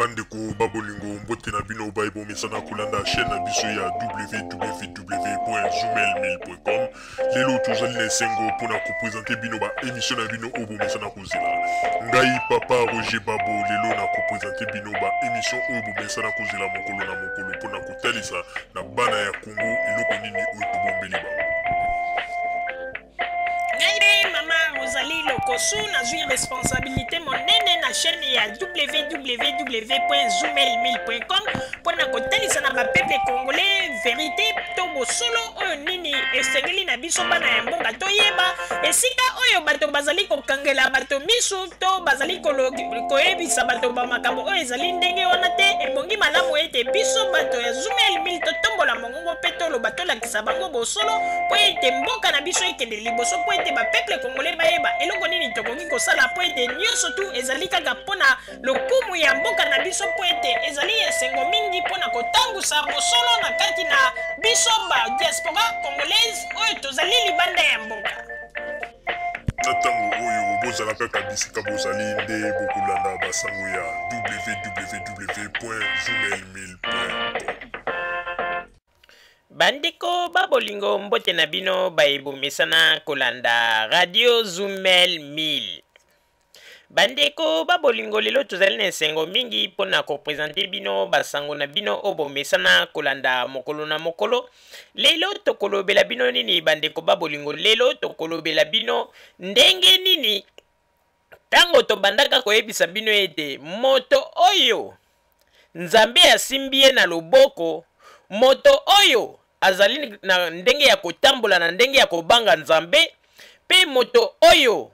Bandeko ba bolingo, mbote na bino baye bomesana kolanda chaîne na biso ya www.zoomail1000.com. Lelo tozali na esengo mpona kopresente bino ba émission na bino oyo bomesana kozela. Ngai papa Roger Babo lelo na kopresente bino ba émission oyo bomesana kozela mokolo na mokolo mpona kotalisa na bana ya Congo eloko nini oyo tobombeli bango. Ngai nde mama Rosalie Lokosu, nazwi responsabilité monene na chaîne ya www.zoomail1000.com mpo na kotalisa na bapeuple congolais verité to bosolo oyo nini esengeli na biso bana ya mboka toyeba esika oyo bato bazali kokangela bato misu to bazali koyebisa bato ba makambo oyo ezali ndenge wana te. Ebongi malamu ete biso bato ya Zoomail 1000 totombola mongongo mpe toloba, tolakisa bango bosolo mpo ete mboka na biso ekende liboso, mpo ete bapeuple congolais bayeba eloko nini tokoki kosala, mpo ete nyonso tu ezali kaka mpo na lokumu ya mboka na biso, mpo ete ezali esengo mingi mpo na kotangusa bosolo na kati na biso ba diaspora congolaise oyo tozali libanda ya mboka. Na ntango oyo bozala kaka bisika bozali nde bokolanda basango ya www.zoomail1000.com. Bandeko ba bolingo, mbote na bino baye bomesana kolanda Radio Zumel 1000. Bandeko ba bolingo, lelo tozali na esengo mingi mpo na kopresente bino basango na bino oyo bomesana kolanda mokolo na mokolo. Lelo tokolobela bino nini bandeko ba bolingo? Lelo tokolobela bino ndenge nini ntango tobandaka koyebisa bino ete moto oyo Nzambe asimbi ye na loboko, moto oyo azali na ndenge ya kotambola na ndenge ya kobanga Nzambe, mpe moto oyo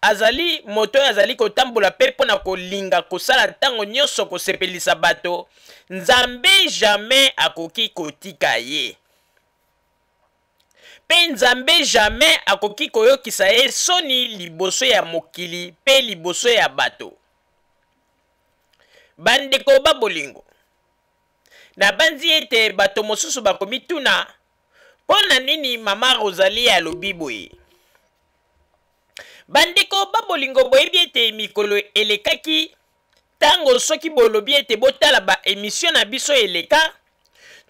azali moto oyo azali kotambola mpe mpo na kolinga kosala ntango nyonso kosepelisa bato, Nzambe jamais akoki kotika ye. Mpe Nzambe jamais akoki koyokisa ye soni liboso ya mokili mpe liboso ya bato. Bandeko ba bolingo, nabanzi ete bato mosusu bakomituna mpo na nini mama Rosalie alobi boye. Bandeko ba bolingo, boyebi ete mikolo elekaki ntango soki bolobi ete botala ba emission na biso eleka,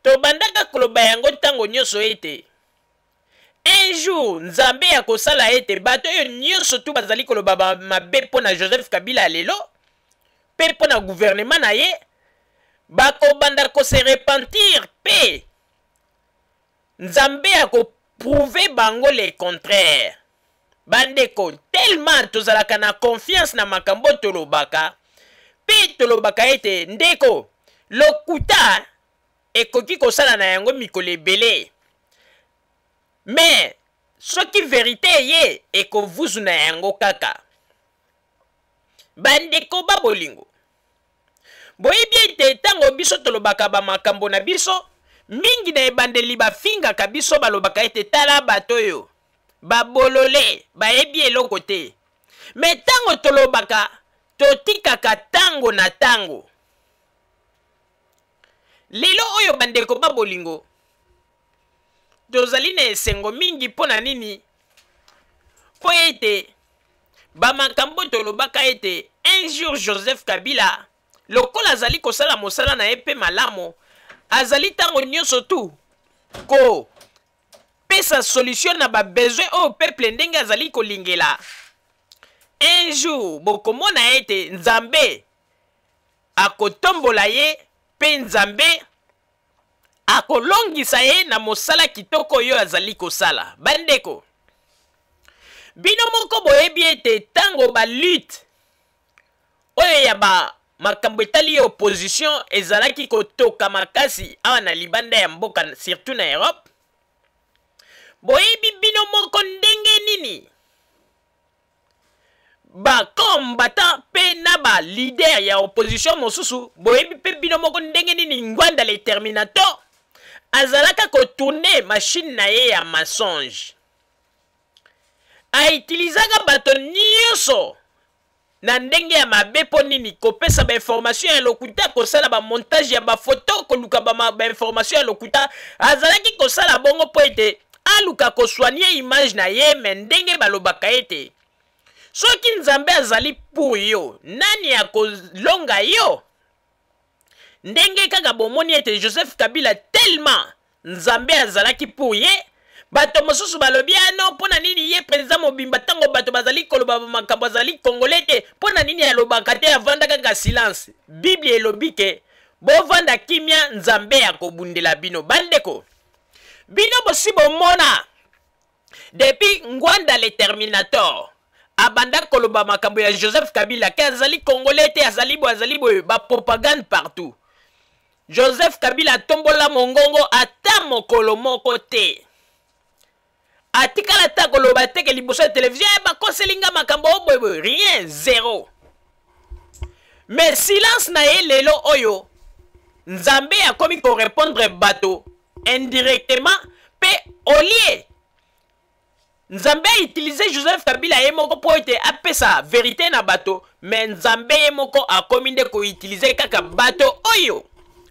tobandaka koloba yango ntango nyonso ete un jour Nzambe akosala ete bato oyo nyonso tu bazali koloba mabe mpo na Joseph Kabila lelo mpe mpo na gouvernement na ye bakobanda kose repentir mpe Nzambe akoprouve bango le contraire. Bandeko, tellement tozalaka na confiance na makambo tolobaka mpe tolobaka ete ndeko lokuta ekoki kosala na yango mikolo ebele, me soki verite eye ekovuzu na yango kaka. Bandeko ba bolingo, boyebi ete ntango biso tolobaka bamakambo na biso mingi na ebandeli bafingaka biso, balobaka ete tala bato oyo babolole bayebi eloko te. Me ntango tolobaka totikaka ntango na ntango. Lelo oyo bandeko ba bolingo, tozali na esengo mingi mpo na nini? Mpo ete bamakambo tolobaka ete un jour Joseph Kabila lokola azali kosala mosala na ye mpe malamu, azali ntango nyonso tu ko pesa solution na ba besoin oyo peuple ndenge azali kolingela. Un jour bokomona ete Nzambe akotombola ye mpe Nzambe akolongisa ye na mosala kitoko oyo azali kosala. Bandeko, bino moko boyebi ete ntango ba lutte oyo ya ba makambo etali opposition ezalaki kotoka makasi awa na libanda ya mboka, surtout na Europe, boyebi bino moko ndenge nini ba combattant mpe na ba leader ya opposition mosusu, boyebi mpe bino moko ndenge nini Ngwanda le Terminator azalaka kotourne machine na ye ya mensonge, autilisaka bato nyonso na ndenge ya mabe. Mpo nini? Kopesa bainformation ya lokuta, kosala bamontage ya bafoto, koluka bainformation ya lokuta. Azalaki kosala bongo mpo ete aluka kosoigne image na ye. Me ndenge balobaka ete soki Nzambe azali pour yo, nani akolonga yo? Ndenge kaka bomoni ete Joseph Kabila tellement Nzambe azalaki pour ye, bato mosusu balobi ah non, mpo na nini ye president mobimba ntango bato bazali koloba makambo azali congolais te, mpo na nini alobaka te, avanda kaka silence. Bible elobi ke bovanda kimia, Nzambe akobundela bino. Bandeko, bino bosi bomona depuis Ngwanda le Terminator abanda koloba makambo ya Joseph Kabila ke azali congolais te, azali boye, azali boye, ba propagande partout. Joseph Kabila atombola mongongo ata mokolo moko te. Atikala ata koloba te ke liboso ya television eh, bakoseli nga makambo oyo boye boye, rien, zero. Mais silence na ye lelo oyo Nzambe akomi ko répondre bato indirectement pe olie Nzambe a utiliser Joseph Kabila ye moko mpo ete apesa verite na bato, mais Nzambe ye moko akomi nde ko utiliser kaka bato oyo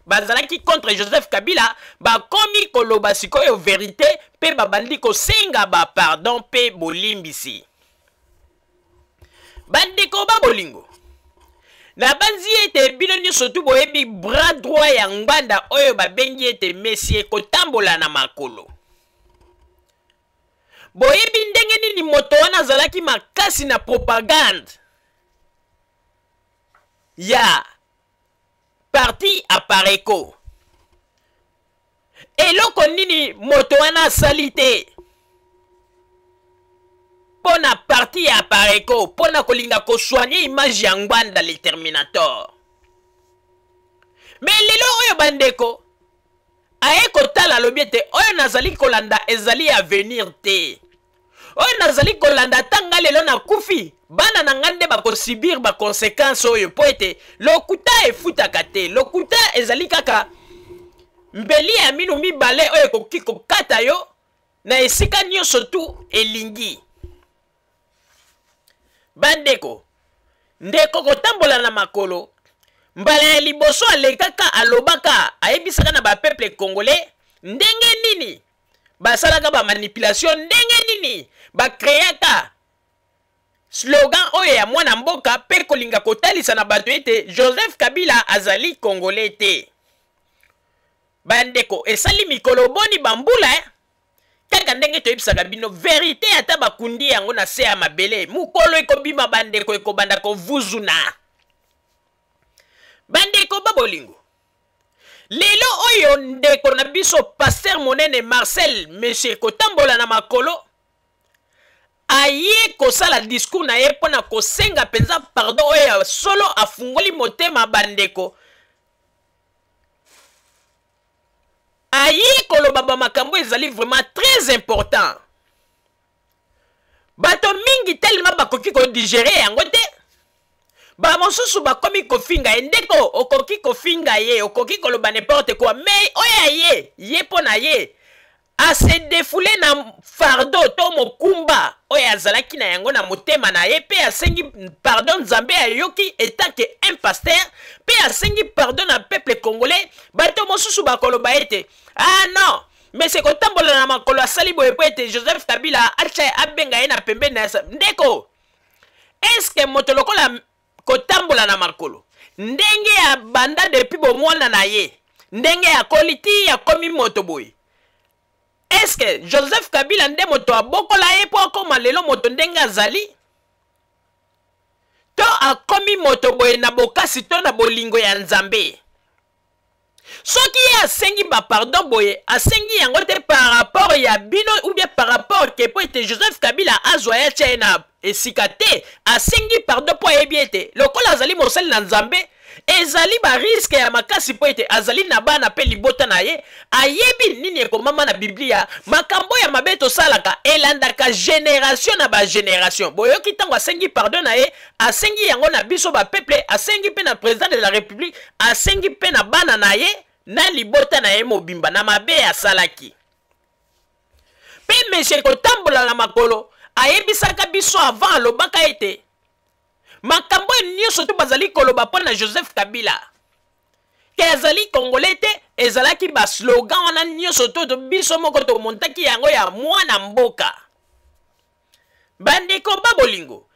bazalaki contre Joseph Kabila, bakomi koloba sikoyo verite mpe babandi kosenga ba pardon mpe bolimbisi. Bandeko ba bolingo, nabanzi ete bino nyonso tu boyebi bras droit ya Ngbanda oyo babengi ete Messie kotambola na makolo. Boyebi ndenge nini moto wana azalaki makasi na propagande ya parti Apareco. Eloko nini moto wana asali te mpo na parti ya Apareco, mpo na kolinga kosoigne image ya Ngbanda le Terminator. Me lelo oyo bandeko aye kotala, alobi ete oyo nazali kolanda ezali avenir te, oyo nazali kolanda ata nga lelo nakufi, bana na nga nde bakosibir bakonsekanse oyo, mpo ete lokuta efutaka te. Lokuta ezali kaka mbeli ya minu mibale oyo ekoki kokata yo na esika nyonso tu elingi. Bandeko, ndeko kotambola na makolo mbala ya liboso alekaka, alobaka, ayebisaka na bapeuple congolais ndenge nini basalaka bamanipulation, ndenge nini bakreaka slogan oyo ya mwana mboka mpe kolinga kotalisa na bato ete Joseph Kabila azali congolais te. Bandeko, esali mikolo boni bambula eh? Kaka ndenge toyebisaka bino verite, ata bakundi yango na se ya mabele, mokolo ekobima bandeko, ekobanda kovuzuna. Bandeko ba bolingo, lelo oyo ndeko na biso pasteur monene Marcel Monsieur kotambola na makolo aye kosala discours na ye mpo na kosenga mpenza pardon oyo ya solo, afungoli motema bandeko, aye koloba ba makambo ezali vraiment très important. Bato mingi tellement bakoki kodigere yango te, bamosusu bakomi kofinga ye. Ndeko, okoki kofinga ye, okoki koloba n'importe quoi, mais oyo aye ye mpo na ye ase defoule na fardeau to mokumba oyo azalaki na yango na motema na ye, mpe asengi pardon. Nzambe ayoki etant que un pasteur, mpe asengi pardon na peuple congolais. Bato mosusu bakoloba ete ah non, mais se kotambola na makolo asali boye mpo ete Joseph Kabila atya abenga ye na pembeni na ndeko. Eske moto lokola kotambola na makolo ndenge abanda depuis bomwana na ye, ndenge akoli ti akomi moto boye, eske Joseph Kabila nde moto abokola ye mpo akoma lelo moto ndenge azali, to akomi moto boye na bokasi to na bolingo ya Nzambe? Soki ye asengi ba pardon boye, asengi yango te par rapport ya bino ou bien par rapport ke po ete Joseph Kabila azwa ye atia ye na esika te. Asengi pardon mpo ayebi ete lokola azali mosali na Nzambe, ezali ba riske ya makasi mpo ete azali na bana mpe libota na ye. Ayebi nini ekomama na Biblia, makambo ya mabe tosalaka elandaka generation na ba generation. Boyoki ntango asengi pardon na ye, asengi yango na biso ba peuple, asengi mpe na président de la république, asengi mpe na bana na ye na libota na ye mobimba na mabe asalaki. Mpe monsieur kotambola na makolo ayebisaka biso avant, alobaka ete makambo oyo nyonso to bazali koloba mpo na Joseph Kabila ke azali congolais te, ezalaki ba slogan wana nyonso to biso moko tomontaki yango ya mwana mboka. Bandeko ba bolingo,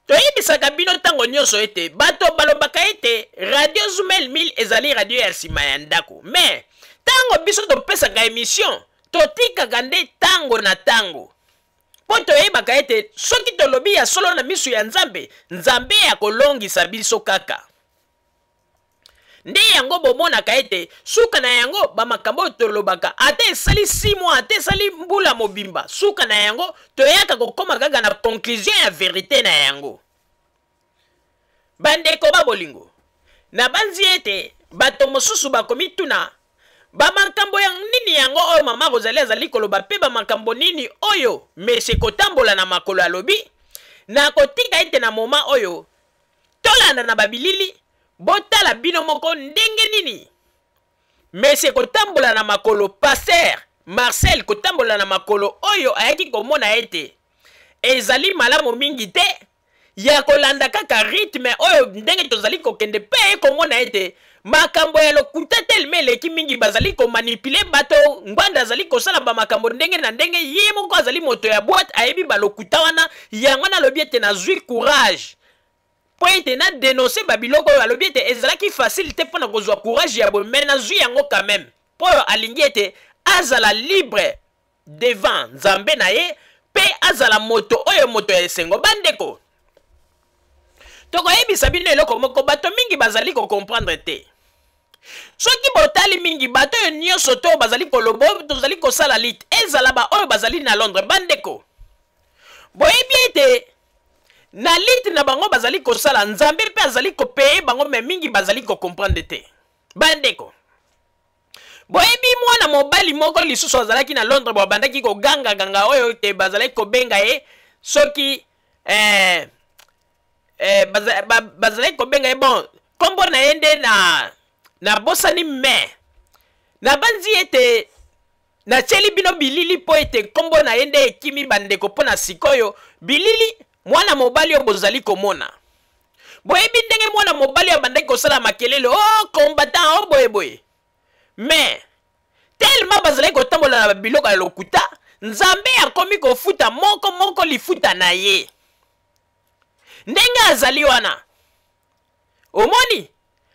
toyebisaka bino ntango nyonso ete bato balobaka ete radio Radio Zumel 1000 ezali radio ya nsima ya ndako, mais ntango biso topesaka emission, totikaka nde ntango na ntango, mpo toyebaka ete soki tolobi ya solo na miso ya Nzambe, Nzambe akolongisa biso kaka. Nde yango bomonaka ete suka na yango bamakambo oyo tolobaka, ata esali 6 mois, ata esali mbula mobimba, suka na yango toyaka kokóma kaka na conclusion ya verite na yango. Bandeko ba bolingo, nabanzi ete bato mosusu bakomituna bamakambo ya nini yango oyo mama Rosalie azali koloba, mpe bamakambo nini oyo mese kotambola na makolo alobi. Nakotika ete na moma oyo tolanda na babilili, botala bino moko ndenge nini mese kotambola na makolo, pasteur Marcel kotambola na makolo oyo ayaki komona ete ezali malamu mingi te ya kolanda kaka rythme oyo ndenge tozali kokende, mpe aye komona ete makambo ya lokuta telema eleki mingi, bazali komanipule bato. Ngbanda azali kosala bamakambo ndenge na ndenge, ye moko azali moto ya boîte, ayebi balokuta wana. Yango nalobi ete nazwi courage mpo ete na dénonce babiloko oyo. Alobi ete ezalaki facile te mpo na kozwa courage ya boye, mais nazwi yango quand même, mpo oyo alingi ete azala libre devant Nzambe na ye mpe azala moto oyo moto ya esengo. Bandeko, tokoyebisa bino eloko moko, bato mingi bazali kocomprendre te. Soki botali mingi, bato oyo nyonso to bazali koloba, oyo tozali kosala lutte, ezala baoyo bazali na Londres, bandeko, boyebi ete na lutte na bango bazali kosala, Nzambe mpe azali kopayer bango, mais mingi bazali kocomprendre te. Bandeko, boyebi mwana mobali moko lisusu azalaki na Londres, babandaki kogangaganga oyo te bazalaki kobenga ye soki bazalaki kobenga ye, bon, nkombo na ye nde na nabosani, mais nabanzi ete natieli bino bilili mpo ete nkombo na ye nde ekimi. Bandeko, mpo na sikoyo bilili, mwana mobali oyo bozali komona, boyebi ndenge mwana mobali oyo abandaki kosala makelele, o oh, combattant o boyeboye, mais tellement bazalaki kotambola na biloko ya lokuta, Nzambe akomi kofuta moko moko lifuta na ye. Ndenge azali wana, omoni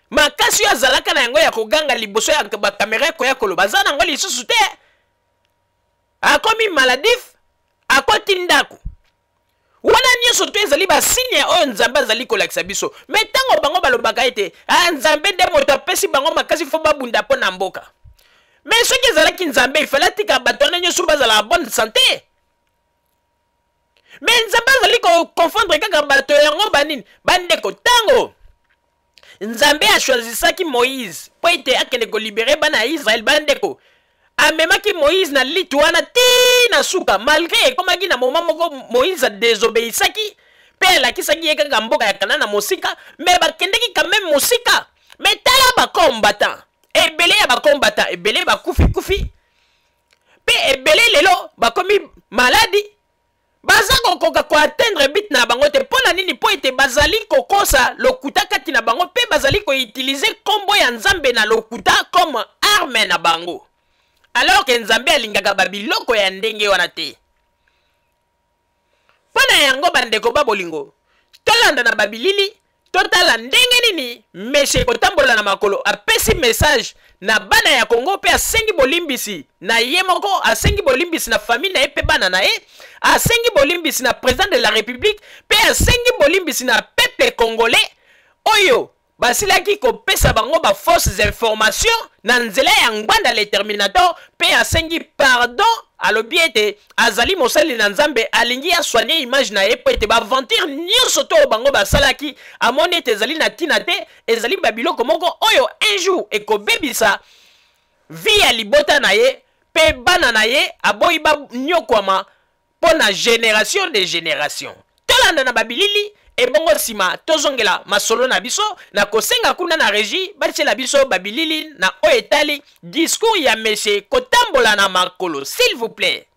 makasi oyo azalaka na yango ya koganga liboso ya bakamera, koya koloba, aza nango lisusu te. Akomi maladif, akoti ndako wana. Nyonso to ezali basigne oyo Nzambe azali kolakisa biso. Mais ntango bango balobaka ete, ah, Nzambe nde moto apesi bango makasi fo babunda mpo na mboka, mais soki ezalaki Nzambe, ifale atika bato wana nyonso bazala bonne santé. Mais Nzambe azali koconfondre kaka bato yango banini. Bandeko, ntango Nzambe achoisisaki Moïse mpo ete akende kolibérer bana ya Israele, bandeko, amemaki Moïse na lutte wana ti na suka, malgré ekomaki na moment moko Moïse adésobéisaki mpe alakisaki ye kaka mboka ya Kana na mosika, mais bakendeki quand même mosika. Mais tala bacombattant ebele, ya bacombattant ebele bakufi-kufi, mpe ebele lelo bakomi maladi, baza kokoka koatteindre but na bango te. Mpo na nini? Mpo ete bazali kokosa lokuta kati na bango mpe bazali koutiliser nkombo ya Nzambe na lokuta comme arme na bango, alors que Nzambe alingaka babiloko ya ndenge wana te. Mpo na yango, bandeko ba bolingo, tolanda na babilili, totala ndenge nini meshe kotambola na makolo apesi message na bana ya Kongo mpe asengi bolimbisi na ye moko, asengi bolimbisi na famille na ye mpe bana na ye, asengi bolimbisi na président de la République mpe asengi bolimbisi na peuple congolais oyo basilaki kopesa bango bafausses informations na nzela ya Ngbanda le Terminator. Mpe asengi pardon, alobi ete azali mosali na Nzambe, alingi asoigne image na ye mpo ete baaventure nyonso to oyo bango basalaki, amoni ete ezali na ntina te, ezali babiloko moko oyo un jour ekobebisa vie ya libota na ye mpe bana na ye, aboyi banyokwama mpo na génération de génération. Tolanda na babilili, ebongo nsima tozongela masolo na biso. Na kosenga kuna na régie batiela biso babilili na oyo etali discours ya meshe kotambola na makolo, s'il vous plaît.